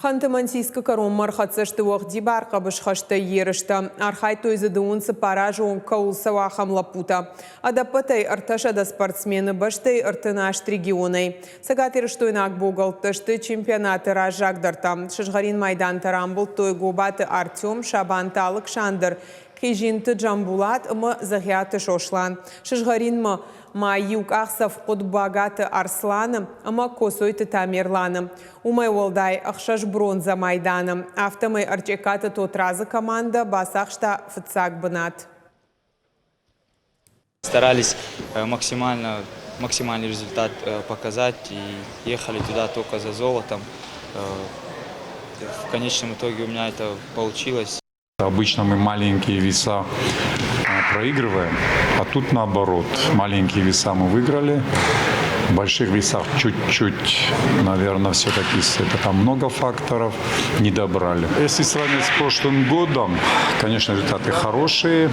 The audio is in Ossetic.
Ханты-Мансийскы кӕронмӕ ӕрхӕццӕ сты уӕгъдибар хъӕбысхӕстӕй ерыстӕ. Архайдтой дзы 34 азы онг кӕуыл цӕуы, ахӕм лӕппутӕ. Ӕдӕппӕтӕй 300 спортсмены бӕстӕйы 38 регионӕй. Цӕгатирыстойнаг богӕлттӕ сты чемпионаты раззагдӕртӕ. Сызгъӕрин майдантӕ рамбылдтой Гобаты Артем, Сабанты Алыксандр, Хизинты Джамбулат ӕмӕ Дзӕгъиаты Сослан. Сызгъӕринмӕ ма иу къахдзӕф хъуыд Багаты Арсланы ӕмӕ Коцойты Тамерланы. Уымӕй уӕлдай ӕхсӕз бронзӕ майданы. Афтӕмӕй Ӕрчъеккаты Тотрадзы командӕ бацахста фыццаг бынат. Старались максимально, максимальный результат показать и ехали туда только за золотом. В конечном итоге у меня это получилось. Обычно мы маленькие веса проигрываем, а тут наоборот. Маленькие веса мы выиграли, в больших весах чуть-чуть, наверное, все-таки это там много факторов, не добрали. Если сравнить с прошлым годом, конечно, результаты хорошие.